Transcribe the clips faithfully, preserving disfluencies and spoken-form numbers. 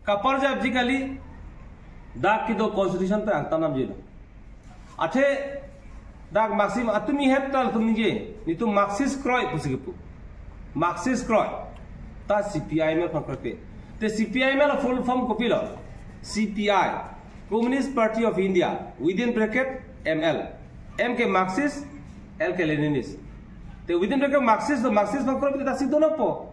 Kaparjapji kali, dak kedo constitution pen angtan damjilo. Athe dak Marxist atum, mi het tal atum ningje, netum Marxist kroi pusi kepu. Marxist kroi. Ta C P I M L aphan kroikre. Te C P I M L a full form kopilo? C P I, Communist Party of India, within bracket M L. M ke Marxist, L ke Leninist. Te within bracket Marxist, to Marxist aphan kroikre ta si donapo.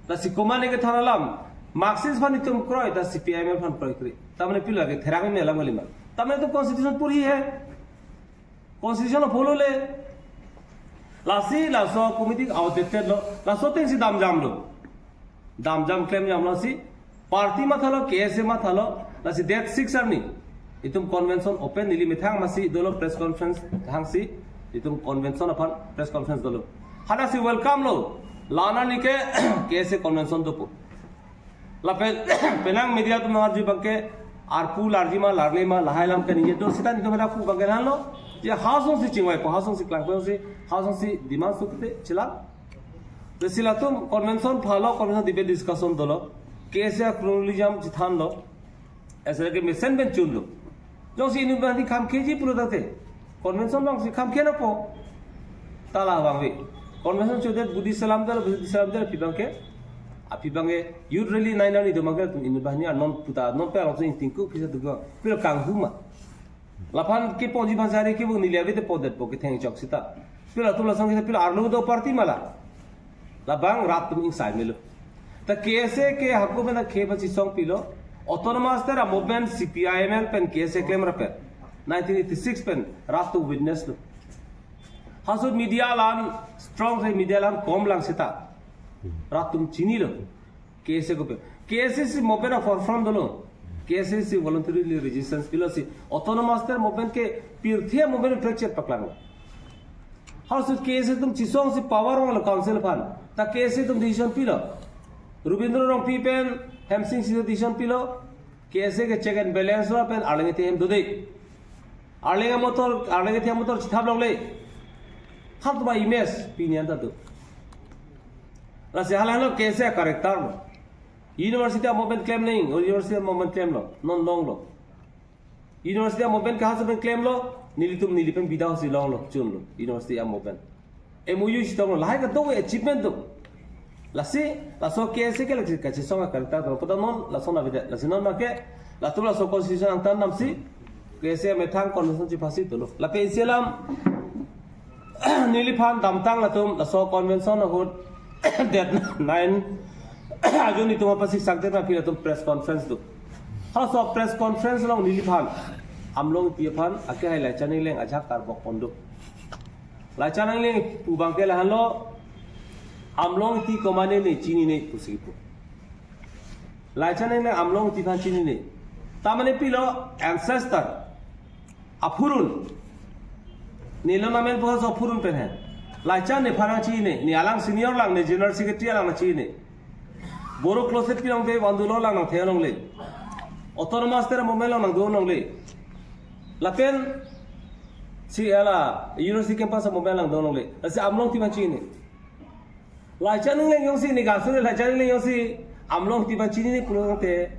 Lasi komat ne kethan alam, Marxist aphan itum kroi, ta C P I M L aphan kroikre. Ta mane pilo ke therak me alam kalima. Ta mane to constitution purhi hai. Constitution aphan follow le. Lasi laso committee outdated lo. Laso atengsi damjamlo. Damjam klemjamlo si. Party mathalo, K S A mathalo. Lasi date six arni itum convention open, neli methang masi dolo press conference hangsi itum convention aphan press conference dolo. Hadak si welcome lo. La-an arni ke K S A convention dopo. Lapen penang media atum nangarju abangke arpu larji ma larle ma lahai alam ke ningje do, seta netum hadak pu abangke lahenlo. Je ha asonsi chingvaipo, ha asonsi klangpo, si ha asonsi demand sukte chelang. Lasi latum convention phalo, convention debate discussion dolo. K S A chronology jam chethanlo. Asal ke mesen pen chunlo. Jongsi inut banghini khamkheji pulo tangte, convention alongsi khamkhe nangpo. Ta la abang ave. Convention chodet Buddhist alam dolo, Buddhist alam dolo, aphi abangke, aphi abangke youth rally nine arni do abangke, latum inut banghini anon puta, non pe alongsi ingtingku pisa duga. Pilo kanghu ma. Laphan keponji aphan sari kevung, neli ave te pondetpo ketheng chok seta. Pilo latum lason kita pilo arlo do party ma la. Labang rat atum ingsai melo. Ta K S A ke hako pen akhei pachesong pilo. Autonomous State a-movement C P I M L pen K S A klem rapet. Nineteen eighty-six pen rat atum witness lo. Halaso media alam strong hai, media alam kom lang seta rat atum chinilo. K S A ko pen. K S A si movement a-forefront dolo. K S A si voluntarily resistance pilo si. Autonomous State movement ke pirthe movement prechet paklanglo. Halaso K S A atum chesongsi power vanglo council aphan. Ta K S A atum decision pilo. Rabindra Rongpi pen Hemsing Sing decision pilo. K S A ke check and balance lo pen arleng iti hem dode. Arleng amotor, arleng iti amotor chethap longle. Hat ba image pini anta do. Lasi halahelo K S A character lo. University a-movement klem nang, university a-movement klemlo, non longlo. University a-movement ke ha asonpen klemlo, nelitum neli pen bida si longlo, chunlo, university a-movement. M O U chetonglo, lahai kadokave achievement do. Lasi, laso K S A ke lasi kachesong a-character do. Pata non, laso na bida, lasi non make, latum laso constitution angtan damsi, K S A methang convention chephasi dolo. Lapen isi alam, neliphan damtang latum, laso convention ahut, date nine, ajun itum apasi sakdet ma aphi latum press conference do. Halaso press conference along neliphan, Amlong Ingti aphan, ake hai Laichan Engleng ajahak karbok pon do. Laichan Engleng pu abangke lahenlo, Amlong Ingti komatne ne chinine pusi pu. Laichan Engleng Amlong Ingti aphan chinine. Ta mane pilo ancestor. Aphurun. Neli lo namen puha so aphurun pen hai. Laichan nephan nangchinine. Ne alang senior lang, ne general secretary alang nangchinine. Boro closet pilong te vandulo lang nangthe longle. Autonomous State movement lang nangdo longle. Lapen si hala university campus movement lang do longle. Lasi Amlong Ingti aphan chinine. Laichan Engleng jongsi ne gasur Laichan Engleng jongsi Amlong Ingti aphan chinine pulo tangte,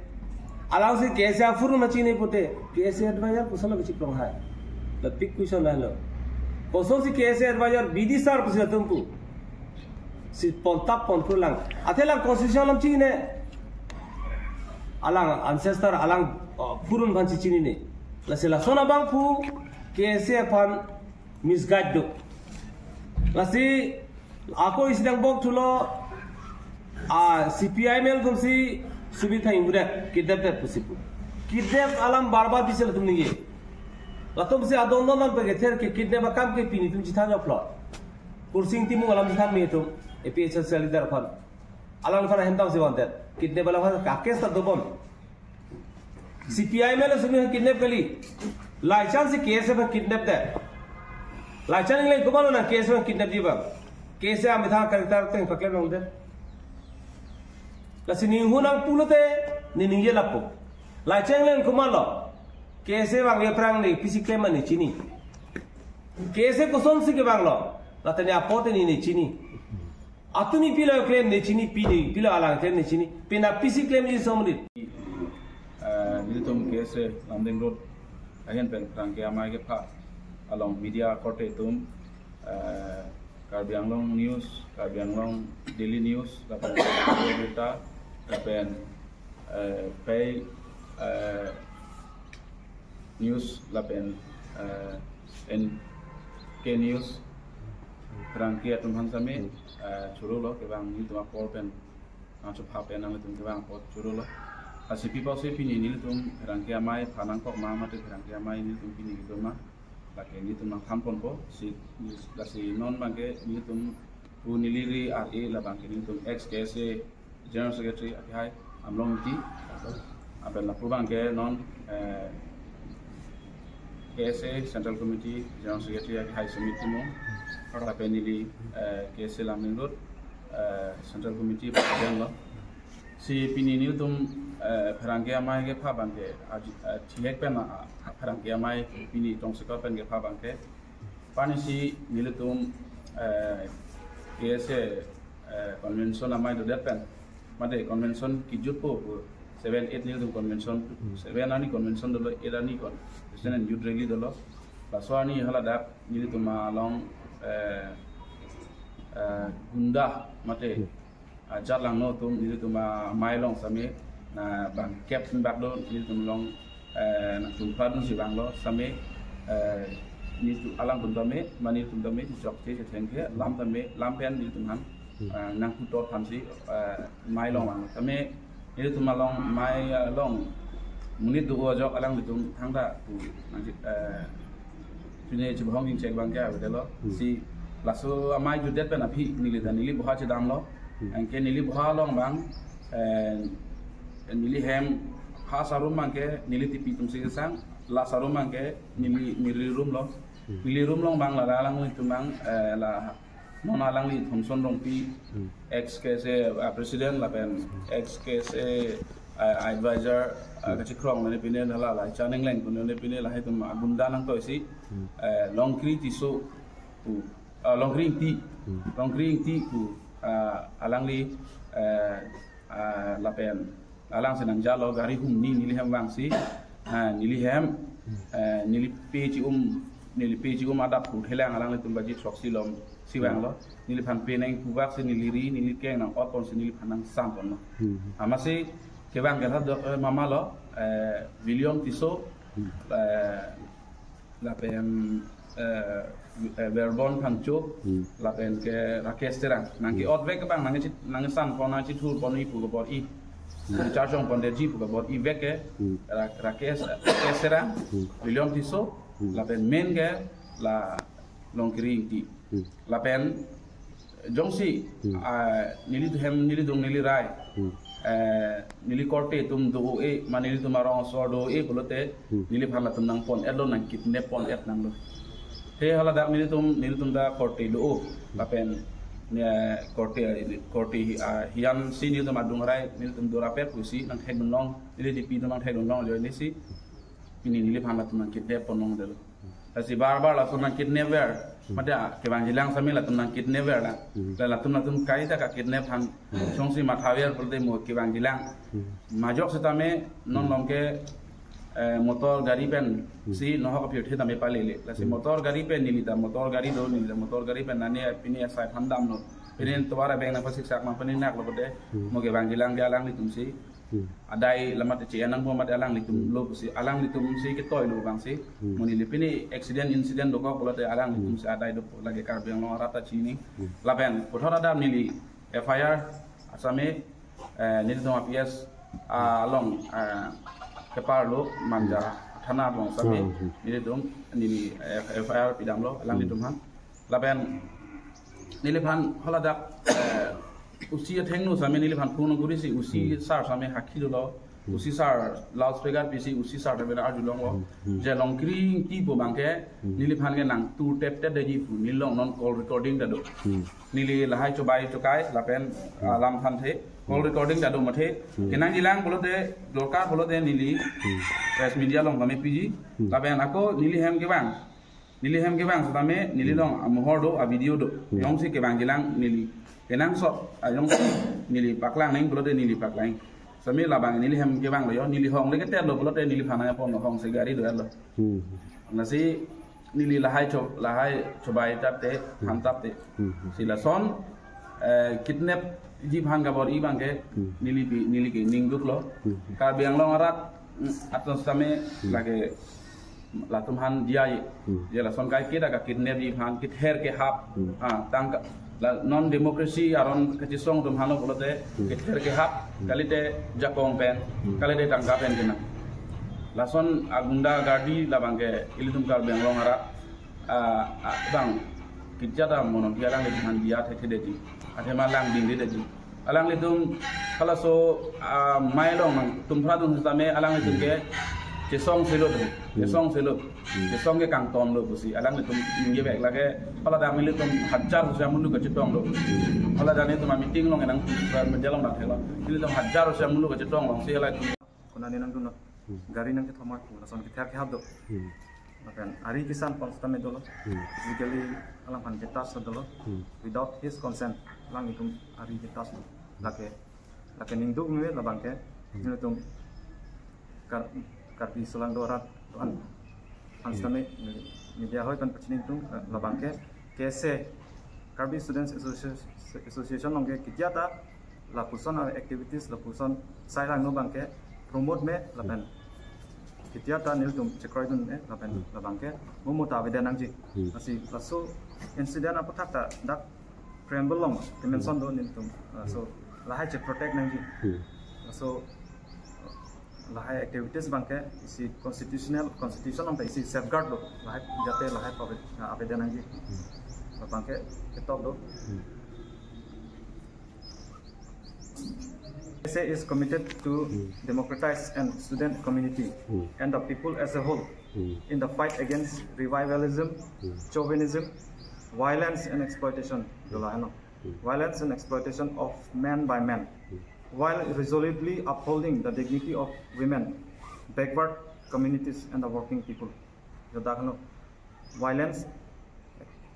alangsi K S A aphurun aphan chinine pute, K S A advisor kosonlo kachiplong hai. La big question lahelo. Kosonsi K S A advisor B D sir pusi latum pu. Si pontap ponpur lang. Athe lang constitution alam chinine. Alang ancestor, alang, uh, phurun aphansi chinine. Lasi lason abang pu K S A aphan misguide do. Lasi ako isi dangbok thulo, a, C P I M L atumsi Sumit Thang Ingbudet kidnap det pusi pu. Kidnap alam bar bar bisi latum ningje. Latumsi adon don lam pekether ke kidnap akam ke pini atum chethan joklot. Kursing Timung alam chethan me atum, A P H L C leader aphan. Alangphan ahem damsi vandet. Kidnap alangphan ka-case ta dobom. C P I M L Sumit kidnap kali. Laichan si K S A aphan kidnap det. Laichan Engleng komatlo nang K S A aphan kidnapji abang. K S A amethang character ateng paklem longdet. Lasi ne inghun nang pulote, ne ningje lapu. Laichan Engleng komatlo. K S A abang aphrang ne pisi klem ma ne chini. K S A kosonsi kevanglo. Lata ne apot ne ne chini. Atumi pilo klem ne chini, pini pilo alang klem ne chini, pina pisi klem ji somrit. Eh, nelitum K S A Lumding Road ahin pen pherangke amei kepha along media korte atum, eh, Karbi Anglong News, Karbi Anglong Daily News, lapen Karbi Anglong Birta, lapen, eh, Pei, eh, News, lapen, eh, N K News, pherangke atum aphan same, eh, chorolo, kevang nelitum apor pen, ah, chopha pen nanglitum kevang apor chorolo. Lasi pi apotsi pini nelitum pherangke amei pha nangkok ma, mate pherangke amei nelitum pini kedo ma, lake nelitum nangthan ponpo, si, lasi non abangke nelitum pu neli ri ar e labangke nelitum ex K S A General Secretary akehai Amlong Ingti, lapen lapu abangke non, eh, K S A Central Committee General Secretary akehai Sumit Timung, lapen neli, eh, K S A Lumding Road, eh, Central Committee President lo. Si pini nelitum, eh, pherangke amei kepha abangke, aji-, eh, thihek pen, ah, pherangke amei pini tongsekot pen kepha abangke, pini si nelitum, eh, K S A, eh, convention amei dodet pen, mate convention kejutpo pu seven eight nelitum convention, seven arni convention dolo, eight arni con-, President and Youth Rally dolo. Laso arni haladak nelitum along, eh, eh, gunda mate ajat langno atum nelitum amei along same na bang kep bak do, nelitum along, eh, nangtum pradun si vanglo same, eh, nelitum alangtum tame, ma nelitum tame chokche chethengke lam tame, lam pen nelitum aphan, eh, nangputhot aphan si, eh, amei along vanglo same, nelitum along amei along monit do ajok alanglitum thangta pu nang, eh, pini chibahong jingchek abangke avedetlo. Si laso amei jutdet pen aphi neli ta neli boha chedamlo. Anke neli boha along abang, eh, neli hem ha sarum abangke neli tipi atum si kesang, la sarum abangke neli neli room lo. Neli room along abang la alanglitum abang, eh, la non alangli Thomson Rongpi, ex K S A, uh, President lapen ex K S A, uh, Advisor, uh, kachikrong nane pine nala la Chaneng Leng pune nane pine lahai atum agunda nangtoi si, uh, Longkri Tisso pu, uh, Longkri Ingti, Longkri Ingti pu, uh, alangli, uh, uh, lapen alang si nangjalo gari humni neli hem vangsi, ah, neli hem, eh, neli pe chi-um, neli pe chi-um adap pu thelang alanglitum baji throksi lom si vanglo. Neliphan penang puvak si neli ri, neli keng nang-ot ponsi neliphan nangsan ponlo. Amatsi kevang ke hado, eh, mama lo, eh, William Tisso, eh, lapen, eh, eh, Verbon Phangcho, lapen ke Rakesh Terang. Nangke-ot vek abang nangke chit-, nangkesan pon nangchithur pon-i pu kebor-i. Nangcharjong pon derji pu kebor-i vek ke Ra-, Rakesh, Rakesh Terang, William Tisso, lapen main ke la Longkri Ingti. Lapen jongsi, ah, neli hem, neli dung, neli rai, eh, neli korte atum do-e, ma nelitum arong asor do-e pulote, neliphan latum nangpon-etlo, nangkidnap pon-et nanglo. He haladak nelitum, nelitum ta korte do-o, lapen, eh, korte, korte, ah, hian si nelitum adung rai, nelitum do rapet pusi nangthekdun long, neli tipi atum nangthekdun long ajoine si pini neliphan latum nangkidnap pon longdetlo. Lasi bar bar latum nangkidnap ver. Mate, ah, kevangjilang same latum nangkidnap ver la. La latum latum kaita kakidnap aphan jongsi mathaver pulote mo kevangjilang. Majok setame non lom ke, eh, motor gari pen si nohok apirthe tame palele. Lasi motor gari pen neli ta motor gari do, neli ta motor gari pen nane pini asai phan damlo. Pini tovar abeng nangpasiksak nangpaninaklo pulote mo kevangjilang ke alanglitum si adai lamat che anang bo mat alanglitum lo si, alanglitum si ketoilo abang si. Mo neli pini accident incident dokok pulote alanglitum si adai do lake Karbi Anglong arat ta chini. Lapen puthot adap neli F I R asame, eh, nelitum a P S, ah, along, eh, kepar lo Manja thana along same nelitum neli, eh, F I R pidamlo alanglitum aphan. Lapen neliphan haladak, eh, O C athengno same neliphan phone kori si O C sir same hakhi lo. O C sir loudspeaker pisi O C sir tame arjulonglo. Je Longkri Ingti pu abangke neliphan ke nangtur tep tep detji pu neli along non call recording ta do. Neli lahai chobai chokai lapen, ah, lam thanthe call recording ta do mathe. Kenangjilang pulote dorkar pulote neli press media along tame piji. Lapen ako neli hem kevang Neli hem kevang setame, neli long amohor do, a video do. Hmm. Jongsi kevangjilang neli kenangsot, a jongsi neli paklang nang pulote neli paklang. Setame labang neli hem kevanglo jo, neli hong le keter lo pulote neliphan nangpon lo, hong si gari do lo. Hmm. Lasi neli lahai cho, lahai chobai tap te, Hmm. ham tap te. Hmm. Si lason, eh, kidnap ji aphan kabor-i abangke, Hmm. neli pi, neli ke ningduk lo. Hmm. Karbi Anglong arat, mm, atum setame Hmm. lake latum aphan diya ye. Hmm. Ya lason kaiketa ka kidnap ji aphan, kether kehap. Hmm. Ah, tangka, la non democracy aron kachesong atum aphan lo pulote, Hmm. kether kehap, Hmm. kalite jakong pen, Hmm. kalite tangka pen kena. Lason a gunda gardi labangke ilitum Karbi Anglong arat, ah, ah, bang, kejada mono dia alanglitum aphan diya thekthedetji. Athema langdingdedetji. Alanglitum halaso, ah, mai along nangtum phra dun setame alanglitum ke chesong selo do, Hmm. chesong selo. Hmm. Chesong ke kangtonlo pusi alanglitum ningje bek lake, hala dak nelitum hajar rupiah mulu kachetonglo. Hala dak nelitum a meeting along nang, media along nangthelo. Nelitum hajar rupiah mulu kachetong alongsi hala konane nangdunlo. Hmm. Gari nangkethom pu lason kether kehap do. Hmm. Lapen ari kesan pon setame dolo. Hmm. Physically alangphan ke-touch dolo. Hmm. Without his consent, alanglitum ari ke-touch do. Lake, lake ningduk me labangke, Hmm. nelitum Kar-, Karbi Solangdo arat do-an. Phan Hmm. setame media ahoi pen pachini tung, eh, labangke, K S A, Karbi Students Association, Association along ke kejada lapuson a activities, lapuson sai langno abangke promote me lapen kejada nelitum chekroidun me lapen Hmm. labangke mo mo ta avedet nangji. Hmm. Lasi laso incident aputhak ta dak preamble along kemention do nelitum. Uh, so lahai che-protect nangji. Hmm. So lahai activities abangke isi constitutional, constitution along ta isi safeguard do. Lahai jate lahai pu ave-, uh, avedet nangji. Hmm. Abangke ketok do. Hmm. K S A is committed to Hmm. democratize and student community Hmm. and the people as a whole Hmm. in the fight against revivalism, Hmm. chauvinism, violence and exploitation. Dola heno. Hmm. Violence and exploitation of men by men, Hmm. while resolutely upholding the dignity of women, backward communities and the working people. Dola heno. Violence,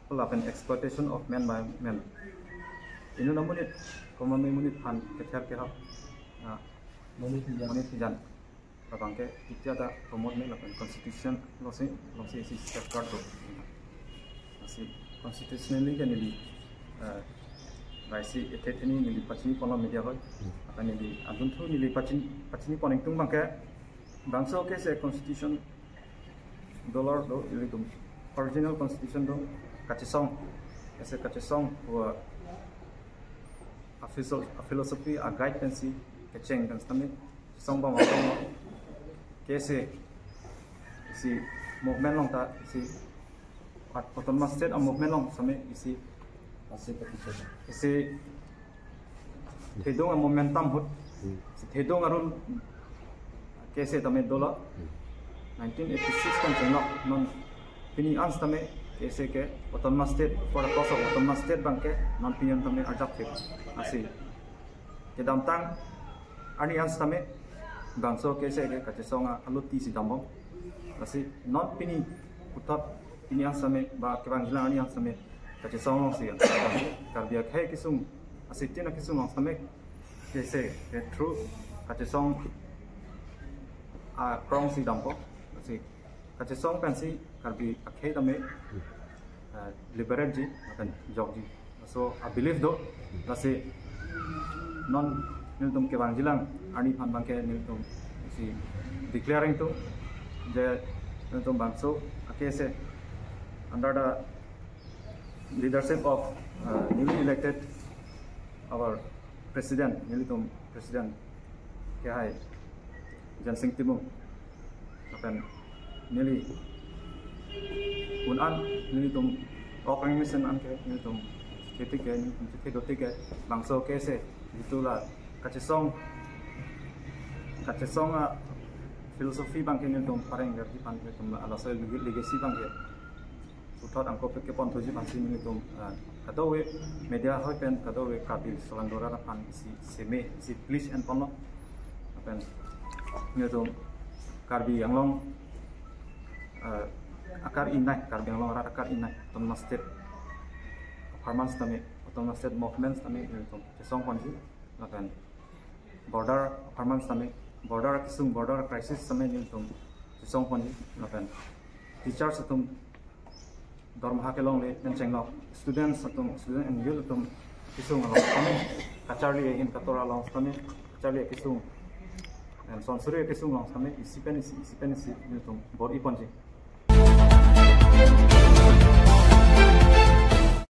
lapen exploitation of men by men. Inut amonit, komat amonit aphan kether kehap, ah, monit hijan. Monit hijan. Labangke kejada promote me lapen constitution alongsi, alongsi isi safeguard do. Lasi constitutionally ke neli, eh, raisi ethe theni neli pachini ponlo media ahoi. Hmm. Lapen neli adunthu neli pachini, pachini pon ingtung abangke bangso K S A constitution dolo do, ilitum original constitution do, kachesong, K S A kachesong, wa a philosoph-, a philosophy, a guide pensi kecheng pen setame, chesong bom abang K S A, isi movement along ta, isi at-, autonomous state a movement along setame, isi, isi, isi thedung a momentum ahut, Hmm. si thedung arul K S A tame dolo. Hmm. Nineteen eighty-six kan chenglok non pini an setame K S A ke autonomous state, for the cause of autonomous state abangke non pini an tame arjap thek. Lasi kedamtang arni an setame bangso K S A ke kachesong a-aloti si dambom. Lasi non pini puthot pini an setame ba kevangjilang arni an setame kachesong alongsi Karbi akhei kesung, asitin akesung along setame K S A ke through kachesong akrong si dampo. Lasi kachesong pensi Karbi akhei tame, eh, liberate ji, lapen jokji. So, I believe do, lasi non nelitum kevangjilang arni aphan abangke nelitum si declaring to, je nelitum bangso a K S A under the leadership of, uh, newly elected our president, nelitum president kehai Jensing Timung. Lapen neli un an, nelitum ok reng mesen an ke, nelitum chethek ke, nelitum chethek dothek ke, bangso K S A, jitu la kachesong, kachesong a philosophy abangke nelitum pareng verdi aphan nelitum la laso legacy abangke puthot angko pek kepon thuji aphansi nelitum, ah, kadokave media ahoi pen kadokave Karbi Solangdo arat aphan isi seme, isi please en ponlo. Lapen nelitum Karbi Anglong, ah, akar inai, Karbi Anglong arat akar inai, autonomous state apharman sitame, autonomous state movement sitame nelitum chesong ponji, lapen border apharman sitame, border akesung, border crisis sitame nelitum chesong ponji, lapen teachers atum dormaha kelongle pen chenglok, students atum, student and youth atum kesung along sitame, kacharli ahin katora along sitame, kacharli kesung, and sonsuri kesung along sitame, isi pen isi, isi pen isi nelitum bor-i ponji.